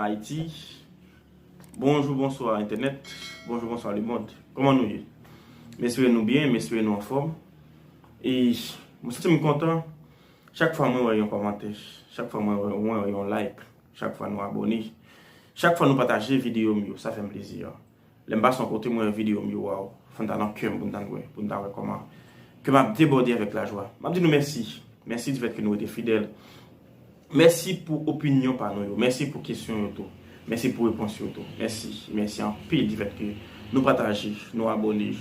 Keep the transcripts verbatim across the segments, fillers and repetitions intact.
Ayiti. Bonjou, bonswa entènèt. Bonjou, bonswa lemonn. Kòman nou ye? M espere nou byen, m espere nou anfòm. E mwen santi m kontan chak fwa mwen wè yon kòmantè, chak fwa mwen wè, mwen wè yon like, chak fwa nou abòne, chak fwa nou pataje videyo m yo, sa fè m plezi. Lè m pase yon kote, mwen wè videyo m yo, waw, fè m ta nan kè m pou m ta wè, pou m ta wè kòman ke m ap debòde avèk lajwa. M ap di nou mèsi. Mèsi difèt ke nou rete fidèl. Mèsi pou opinyon pa nou yo. Mèsi pou kesyon yo tou. Mèsi pou repons yo tou. Mèsi. Mèsi anpil difèt ke nou pataje, nou abòne,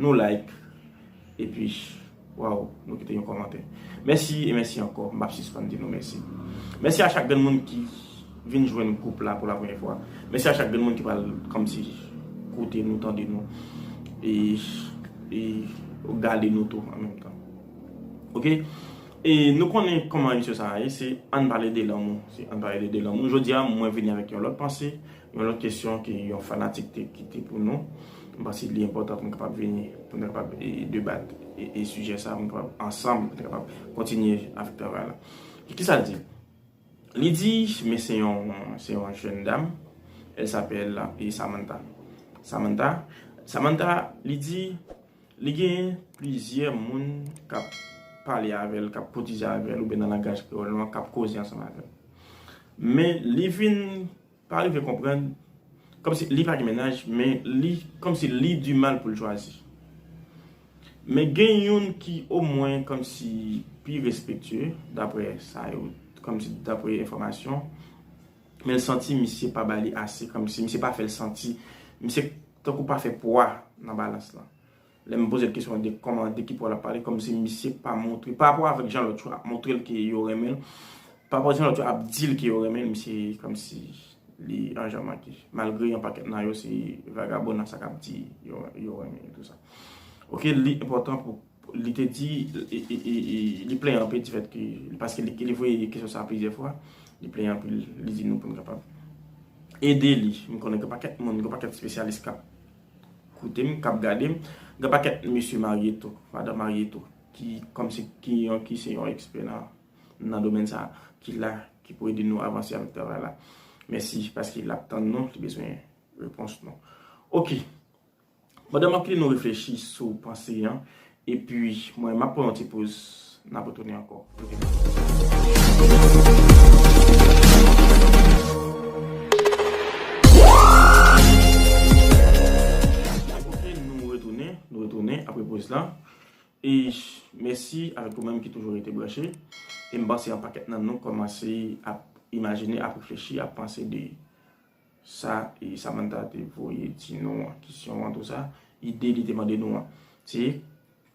nou like. Epi, waw, nou kite yon kòmantè. Mèsi e mèsi ankò. M p ap sispann di nou mèsi. Mèsi a chak grenn moun ki vin jwenn gwoup la pou la premyè fwa. Mèsi a chak grenn moun ki pral kòmsi koute nou, tande nou, e, e gade nou tou an menm tan. Oke? E nou konnen kòman emisyon sa a ye, se Ann pale de lanmou. Se Ann pale de, de lanmou. Jodi a, mwen vini avèk yon lòt panse, yon lòt kesyon ke yon fanatik te kite pou nou. M panse li enpòtan pou n kapab vini, pou n kapab, e, debat, e, e sijè sa, pou n kapab ansanm, pou n kapab kontinye avèk travay la. E kisa l di? Li di, men se yon, se yon jèn dam, elle s'appelle, e, Samantha. Samantha, Samantha, li di, li gen plizyè moun k ap pale avè l, k ap kotize avè l, oubyen nan langaj kreyòl nou an, k ap koze ansanm avè l. Men li vin pa rive konprann, kòmsi li pa gen mennaj, men li, kòmsi li di mal pou l chwazi. Men gen youn ki omwen kòmsi pi respektye, daprè sa yo, kòmsi daprè enfòmasyon, men l santi misye pa ba li ase, kòmsi misye pa fè l santi, misye tankou pa fè pwa nan balans lan. Lè m poze l kesyon de kòman, de ki pwa l ap pale, kòmsi misye pa montre, pa rapò avèk jan lòt yo ap montre l ke yo renmen l, pa rapò jan lòt yo ap di l ke yo renmen l, misye kòmsi li an jan manke. Malgre yon pakèt nan yo se vagabon nan sa k ap di yo, yo renmen yo, tou sa. Oke, li enpòtan pou, li te di, e, e, e, e, li plenyen anpil difèt ke, paske li, li voye kesyon sa plizyè fwa, li plenyen anpil, li di nou pou n kapab ede li. M konnen gen pakèt moun, gen pakèt espesyalis k ap koute m, k ap gade m, gen pakèt mesye marye tou, madanm marye tou, ki kòmsi ki yon, ki se yon ekspè nan, nan domèn sa, ki la, ki pou ede nou avanse avèk travay la. Mèsi, paske l ap tann nou, li bezwen repons nou. Oke. Pandan m ap kite nou reflechi sou panse an, epi mwen, m ap pran yon ti poz, n ap retounen ankò. Oke, nou retounen, nou retounen apre poz la. E mèsi avèk ou menm ki toujou rete branche. E m panse yon pakèt nan nou kòmanse ap imajine, ap reflechi, ap panse de sa, e Samantha te voye di nou an, kesyon an, tou sa, ide li te mande nou an. Se,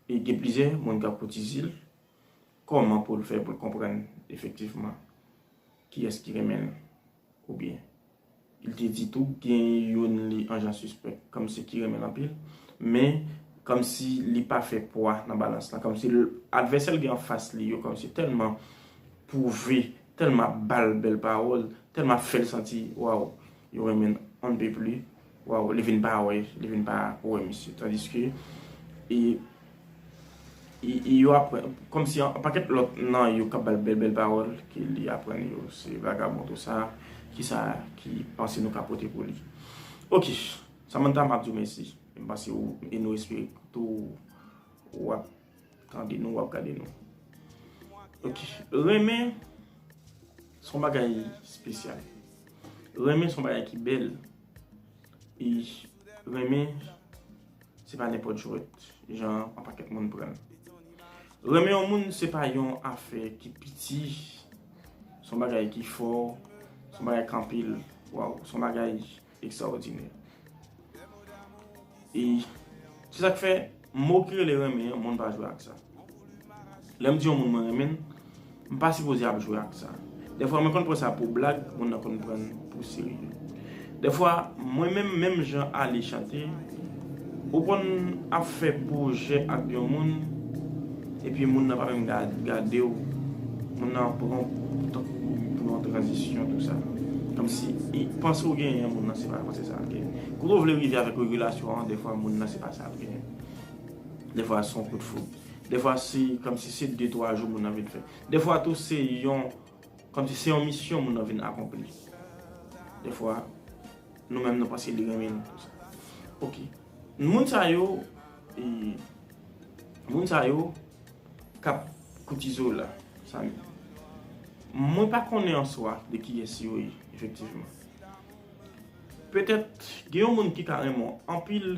e gen plizyè moun k ap koutize l, kòman pou l fè pou l konprann efektivman kiyès ki renmen l, oubyen li te di tou, gen youn li an jan sispèk, kòmsi ki renmen l anpil, men kòmsi li pa fè pwa nan balans lan, kòmsi l, advèsè l gen anfas li yo, kòmsi tèlman pwouve, tèlman ap ba l bèl pawòl, tèlman ap fè l santi, waw, yo renmen l on ne peut plus, waw, li vin pa wè, li vin pa wè misye. Tandiske, e, e, e yo aprann, kòmsi yon pakèt lòt nan yo k ap ba l bèl, bèl pawòl, ke li aprann yo se vagabon, tou sa, kisa ki panse nou ka pote pou li. Oke, Samantha, m ap di w mèsi. M panse w, e nou espere tou w ap tande nou, w ap gade nou. Oke. Renmen se yon bagay espesyal. Renmen se yon bagay ki bèl. E renmen se pa nenpòt jwèt, jan yon pakèt moun pran l. Renmen yon moun se pa yon afè ki piti, se yon bagay ki fò, se yon bagay ki anpil, waw, se yon bagay ekstraòdinè. E se sa k fè mo ki rele renmen an, moun pa jwe ak sa. Lè m di yon moun mwen renmen l, m pa sipoze ap jwe ak sa. Dèfwa mwen konn pran sa pou blag, moun nan konn pran l pou serye. Dèfwa mwen menm, menm jan ale chante, ou konn ap fè pwojè ak yon moun, epi moun nan pa menm ga-, gade w, moun nan pran w tankou pou yon tranzisyon, tou sa. Kòmsi, e, panse w genyen moun nan, se pa panse sa l genyen. Kote w vle rive avèk relasyon an, dèfwa moun nan se pa sa l genyen. Dèfwa se yon kout foud. Dèfwa se kòmsi se de twa jou moun nan vin fè. Dèfwa tou se yon, kòmsi se yon misyon moun nan vin akonpli. Dèfwa, nou menm nou panse li renmen nou, tou sa. Ok. Moun sa yo, e, moun sa yo k ap koutize w la, Samy. Mwen pa konnen an swa de kiyès yo ye, efektivman. Petèt, gen yon moun ki ka renmen w anpil,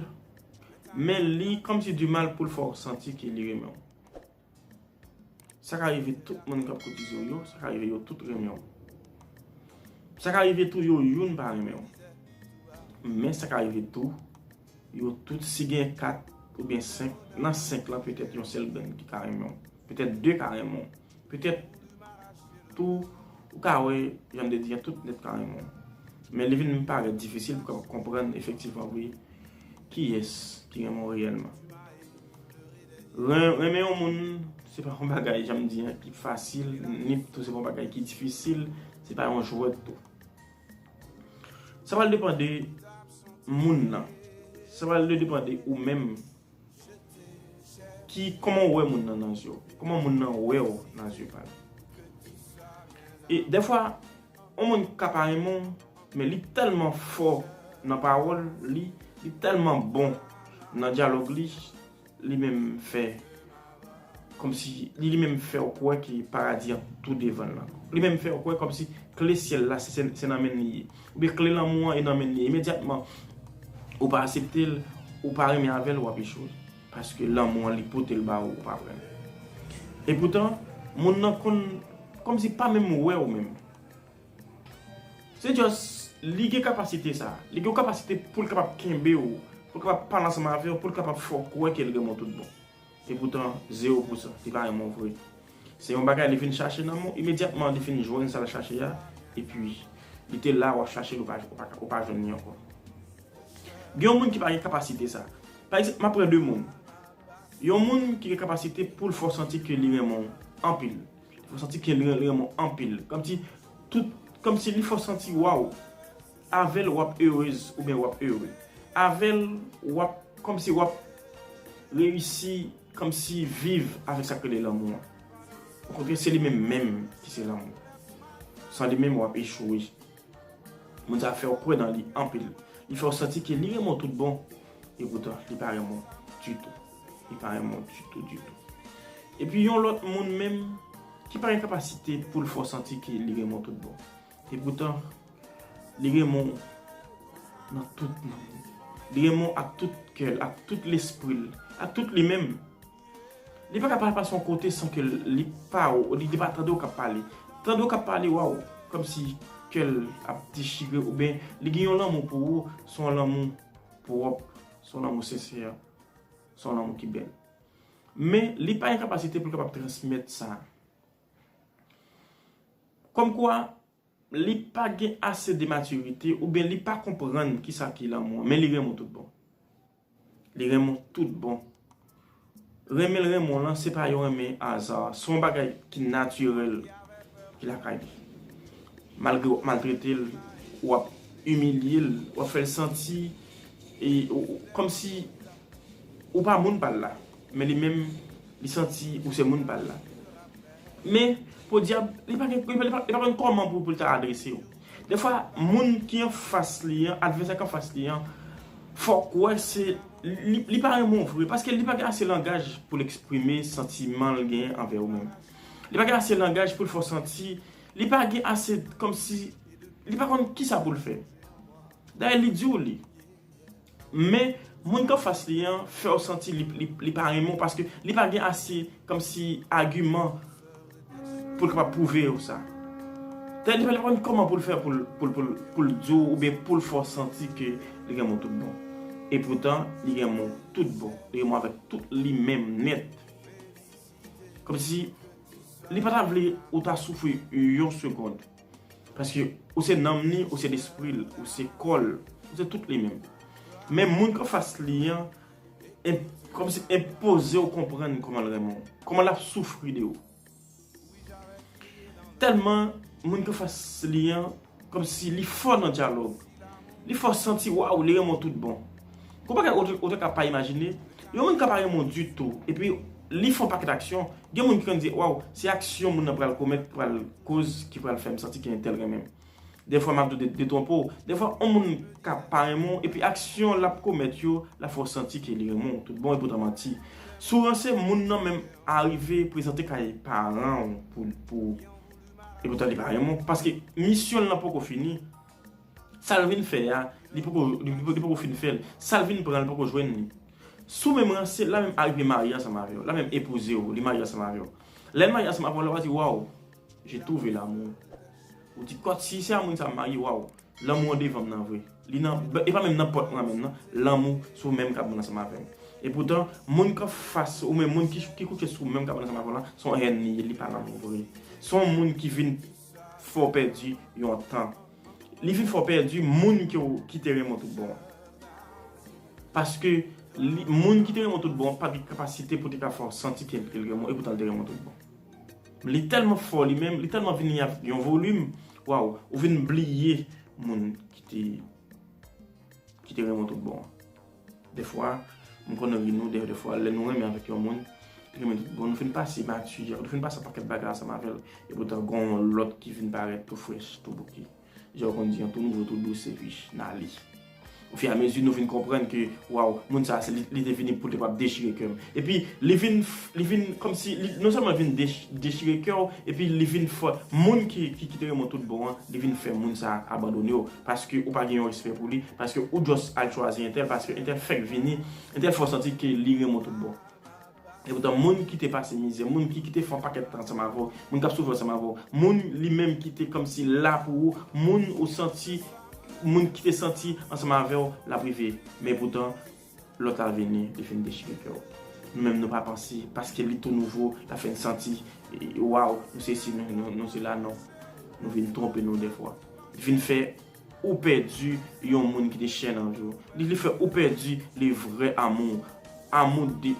men li kòmsi di mal pou l fè w santi ke li renmen w. Sa ka rive tout moun k ap koutize w yo, sa ka rive yo tout renmen w. Sa ka rive tou yo youn pa renmen w. Men sa ka rive tou, yo tout, si gen kat oubyen senk, nan senk lan, petèt yon sèl grenn ki ka renmen w. Petèt de ka renmen w. Petèt tou, ou ka wè, jan m te di an, tout nèt ka renmen w. Men li vin parèt difisil pou w kapab konprann efektivman vre kiyès ki renmen w reyèlman. Ren-, renmen yon moun, se pa yon bagay, jan m di an, ki fasil, ni tou se pa yon bagay ki difisil, se pa yon jwèt tou. Sa pral depann de moun nan. Sa pral depann de ou menm. Ki, kòman w wè moun nan nan zye w? Kòman moun nan wè w nan zye pa l? E dèfwa, yon moun ka pa renmen w, men li tèlman fò nan pawòl li, li tèlman bon nan dyalòg li, li menm fè kòmsi, li, li menm fè w kwè ke paradi an tou devan l lan. Li menm fè w kwè kòmsi kle syèl la, se, se, se nan men l li ye. Oubyen kle lanmou an e nan men l li ye. Imedyatman, ou pa aksepte l, ou pa renmen avè l, w ap echwe. Paske lanmou an, li pote l ba ou, ou pa pran l. Epoutan, moun nan konn kòmsi pa menm wè w menm. Se just, li gen kapasite sa. Li gen yon kapasite pou l kapab kenbe w, pou l kapab pale ansanm avè w, pou l kapab fè w kwè ke l renmen w tout bon. Epoutan, zewo pousan, li pa renmen w vre. Se yon bagay li vin chache nan men w, imedyatman li fin jwenn sa l chache a, epi li te la, w ap chache l, ou pa, ou pa, ou pa jwenn li ankò. Gen yon moun ki pa gen kapasite sa. Pa egzanp, m ap pran de moun. Yon moun ki gen kapasite pou l fè w santi ke li renmen w anpil. Li fè w santi ke li, li renmen w anpil. Kòmsi tout, kòmsi li fè w santi, waw, avè l w ap erez oubyen w ap ere. Avè l w ap, kòmsi w ap reyisi, kòmsi viv avèk sa k rele lanmou an. Okontrè, se li menm menm ki se lanmou. San li menm, w ap echwe. Moun sa fè w kwè nan li anpil. Li fè w santi ke li renmen w tout bon. Epoutan, li pa renmen w ditou. Li pa renmen w ditou, ditou. Epi yon lòt moun menm ki pa gen kapasite pou l fè w santi ke li renmen w tout bon. Epoutan, li renmen w nan tout nanm li. Li renmen w ak tout kè l, ak tout lespri l, ak tout li menm. Li pa ka pa pase yon kote san ke li pa w, li pa tande w k ap pale. Tande w k ap pale, waw, kòmsi kè l ap dechire, oubyen li gen yon lanmou pou ou, se yon lanmou pwòp, se yon lanmou sensè, se yon lanmou ki bèl. Men, li pa gen kapasite pou l kapab transmèt sa. Kòmkwa, li pa gen ase de matirite oubyen li pa konprann kisa ki lanmou an, men li renmen w tout bon. Li renmen w tout bon. Renmen l renmen w lan, se pa yon renmen aza, se yon bagay ki natirèl ki lakay li. Malgre w ap maltrete l, w ap imilye l, w ap fè l santi e, ou, ou, kòmsi ou pa moun pa l la, men li menm, li santi ou se moun pa l la. Men, podyab, li pa gen, li pa, li pa, li pa konn kòman pou, pou l ta adrese w. Dèfwa, moun ki anfas li an, advèsè ki anfas li an, fò w kwè se, li, li pa renmen w vre, paske li pa gen ase langaj pou l eksprime santiman l genyen anvè ou menm. Li pa gen ase langaj pou l fè w santi, li pa gen ase, kòmsi, li pa konn kisa pou l fè. Dayè, li di w li. Men, moun k anfas li an fè w santi li, li, li pa renmen w paske li pa gen ase, kòmsi, agiman pou l kapab pwouve w sa. Tèlman li pa konn kòman pou l fè pou l, pou l, pou l, pou l di w oubyen pou l fè w santi ke li renmen w tout bon. Epoutan, li renmen w tout bon. Li renmen w avèk tout li menm nèt. Kòmsi li pa ta vle ou ta soufri yon segonn. Paske ou se nanm li, ou se lespri l, ou se kò l, ou se tout li menm. Men moun k anfas li an, en-, kòmsi enpoze w konprann kòman l renmen w, kòman l ap soufri de ou. Tèlman moun k anfas li an, kòmsi li fò nan dyalòg. Li fè w santi, waw, li renmen w tout bon. Gon bagay ou te, ou te ka pa imajine, yon moun ka pa renmen w ditou, epi li fè yon pakèt aksyon, gen moun ki konn di, waw, se aksyon moun nan pral komèt, pral koz, ki pral fè m santi ke entèl renmen m. Dèfwa m ap tou de- detwonpe w. Dèfwa, yon moun ka pa renmen w, epi aksyon l ap komèt yo, l ap fè w santi ke li renmen w tout bon, epoutan manti. Si w ranse, moun nan menm arive prezante kay paran w pou, pou, epoutan li pa renmen w. Paske misyon l lan poko fini. Sa l vin fè a, li poko, li, li poko fin fè l. Sa l vin pran, li poko jwenn li. Si w menm ranse, l a menm arive marye ansanm avè w. L a menm epouze w, li marye ansanm avè w. Lè l marye ansanm avè w, la w a di, waw, j'ai trouvé l'amour. Ou di, kòt, si se a moun sa m marye, waw, lanmou an devan m nan vre. Li nan, e pa menm nan pòt mwen menm nan, lanmou se ou menm k ap ban l ansanm avè m. Epoutan, moun k anfas, ou menm moun ki, ki kouche sou menm kabann ansanm avè w lan, se yon ènmi, li pa lanmou vre. Se yon moun ki vin fè w pèdi yon tan. Li vin fè w pèdi moun ke w, ki te renmen w tout bon an. Paske li, moun ki te renmen w tout bon an pa t gen kapasite pou te ka fè w santi ke, ke l renmen w, epoutan l te renmen w tout bon. Li tèlman fò li menm, li tèlman vini avèk yon volim, waw, ou vin bliye moun ki te, ki te renmen w tout bon an. Dèfwa, m konn ri nou, dè, dèfwa, lè nou renmen avèk yon moun, renmen tout bon, nou fin pase mati, nou fin pase yon pakèt bagay ansanm avè l, epoutan gen yon lòt ki vin parèt tou frèch, tou bouke. Jan yo konn di an, tou nouvo, tou dous, epi n ale. Ofiramezi, nou vin konprann ke, waw, moun sa a, se li, li te vini pou l te kapab dechire kè m. Epi, li vin, li vin kòmsi, li, non sèlman vin dech-, dechire kè w, epi li vin fè, moun ki, ki, ki te renmen w tout bon an, li vin fè moun sa a abandone w. Paske ou pa gen yon respè pou li, paske ou just al chwazi entèl, paske entèl fèk vini, entèl fè w santi ke li renmen w tout bon. Epoutan, moun ki te pase mizè, moun ki, ki te fè yon pakèt tan ansanm avè w, moun k ap soufri ansanm avè w, moun li menm ki te kòmsi la pou ou, moun ou santi, moun ki te santi ansanm avè w, l ap rive. Men epoutan, lòt la vini, li fin dechire kè w. Nou menm nou pa panse, paske li tou nouvo, l ap fè n santi, e, waw, nou se si, nou, nou, nou se la, non. Nou vin twonpe nou dèfwa. Li vin fè ou pèdi yon moun ki te chè nan vi w. Li, li fè ou pèdi le vrai amour. Amour de,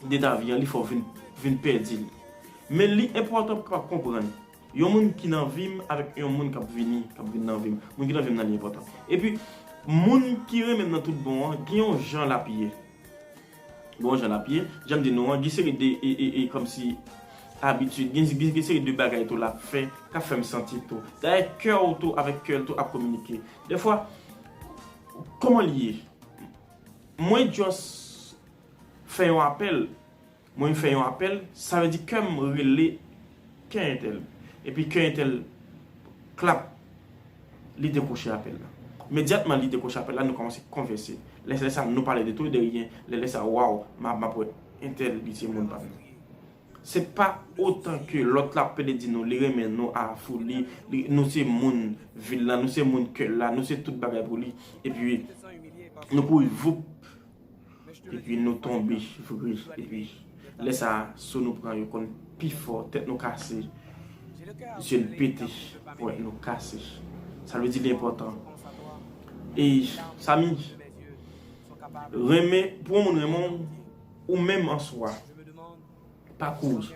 de ta vie an, li fè w vin, vin pèdi li. Men li enpòtan pou w kapab konprann. Yon moun ki nan vi m avèk yon moun k ap vini, k ap vin nan vi m. Moun ki nan vi m nan li enpòtan. Epi, moun ki renmen m nan tout bon an, gen yon jan l ap ye. Bon, jan l ap ye, jan m di nou an, gen seri de, e, e, e, kòmsi abitid, gen, gen, gen seri de bagay tou l ap fè, k ap fè m santi tou. Dayè, kè w tou avèk kè l tou ap kominike. Dèfwa, kòman l ye? Mwen just fè yon apèl, mwen fè yon apèl, sa vle di kè m rele kè entèl. Epi kè entèl klap, li dekwoche apèl la. Imedyatman li dekwoche apèl la, nou kòmanse konvèse. Lè, lè sa, nou pale de tou e de ryen. Lè, lè sa, waw, m ap, m ap wè entèl, li se moun pa m nan. Se pa otan ke lòt la ap pede di nou, li renmen nou a foli, li, nou se moun vil la, nou se moun kè la, nou se tout bagay pou li. Epi, nou kouri voup, epi nou tonbe vre. Epi lè sa a, so nou pran yo konn pi fò, tèt nou kase, zye n pete, ponyèt nou kase. Sa vle di li enpòtan. E, Samy, renmen, pou yon moun renmen w, ou menm an swa, pa kouri.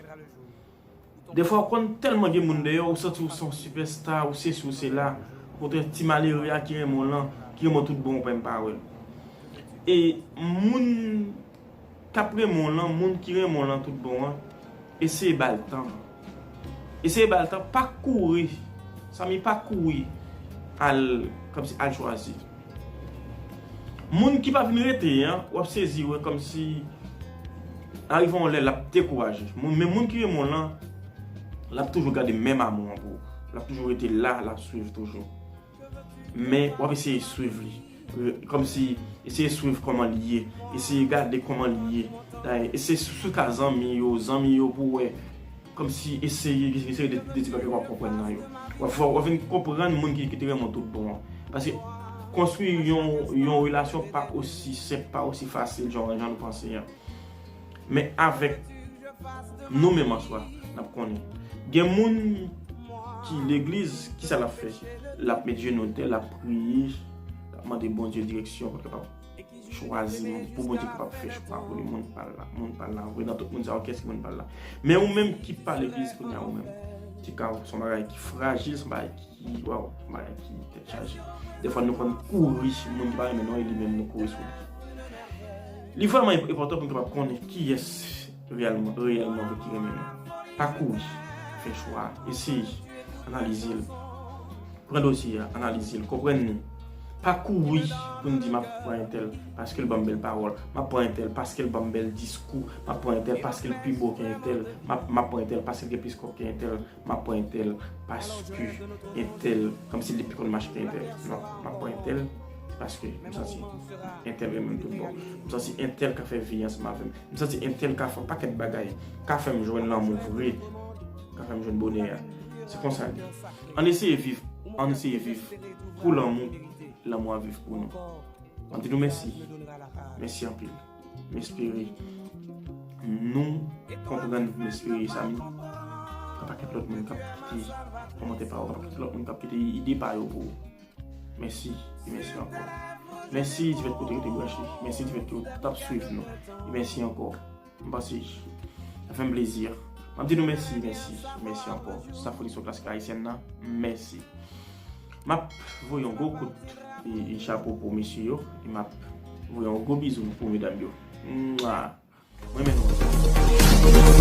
Defwa ou konn tèlman gen moun dèyè w, ou santi w se yon sipèsta, ou sesi, ou sela. Okontrè, ti malere a ki renmen w lan, ki renmen w tout bon, ou pa menm pa wè l. E moun k ap renmen w lan, moun ki renmen w lan tout bon an, eseye ba l tan. Eseye ba l tan, pa kouri. Samy, pa kouri al, kòmsi al chwazi. Moun ki pa vin rete an, w ap sezi wè kòmsi arive yon lè l ap dekouraje. Moun, men moun ki renmen w lan, l ap toujou gade menm amou an pou ou. L ap toujou rete la, l ap swiv toujou. Men w ap eseye swiv li. Kòmsi, eseye swiv kòman li ye. Eseye gade kòman li ye. Dayè, eseye sou, sou ka zanmi yo, zanmi yo pou wè. Kòmsi eseye, eseye de, de ti bagay w ap konprann nan yo. W ap, w ap vin konprann moun ki, ki te renmen w tout bon an. Paske konstwi yon, yon relasyon pa osi senp, pa osi fasil jan, jan nou panse an. Men avèk nou menm an swa, n ap konnen. Gen moun ki legliz, kisa l ap fè? L ap met jenou atè, l ap priye, l ap mande Bondye direksyon pou l kapab chwazi moun, pou Bondye kapab fè chwa pou li, moun pa l la, moun pa l la. Vre, nan tout moun sa yo, kiyès ki moun pa l la? Men ou menm ki pa legliz kounye a, ou menm, ti ka w, se yon bagay ki frajil, se yon bagay ki, waw, se yon bagay ki tèt chaje. Defwa nou konn kouri moun ki pa renmen nou, e li menm nou kouri sou li. Li vrèman enpòtan pou nou kapab konnen kiyès reyèlman, reyèlman vre ki renmen nou. Pa kouri, fè chwa, eseye, analize l. Pran dosye a, analize l, konprann li. Pa kouri pou n di m ap pran entèl paske l ban m bèl pawòl, m ap pran entèl paske l ban m bèl diskou, m ap pran entèl paske l pi bo ke entèl, m ap, m ap pran entèl paske l gen plis kòb ke entèl, m ap pran entèl paske entèl, kòmsi li pi konn mache ke entèl. Non, m ap pran entèl paske m santi entèl renmen m tout bon. M santi entèl ka fè vi ansanm avè m. M santi entèl ka fè yon pakèt bagay, ka fè m jwenn lanmou vre, ka fè m jwenn bonè a. Se konsa l ye. Ann eseye viv, ann eseye viv pou lanmou, lanmou ap viv pou nou. Ann di nou mèsi. Mèsi anpil. M espere nou konprann, m espere Samy, gen pakèt lòt moun k ap kite kòmantè pa yo, gen pakèt lòt moun k ap kite ide pa yo pou ou. Mèsi, e mèsi ankò. Mèsi divès kote ou te branche. Mèsi divès ke w t ap swiv nou. E mèsi ankò. M panse sa fè m plezi. M ap di nou mèsi, mèsi, mèsi ankò. Staff Foliso Klasik Ayisyèn nan, mèsi. M ap voye yon gwo kout e, e chapo pou mesye yo. E m ap voye yon gwo bizou pou medam yo. Mwa! Mwen renmen nou.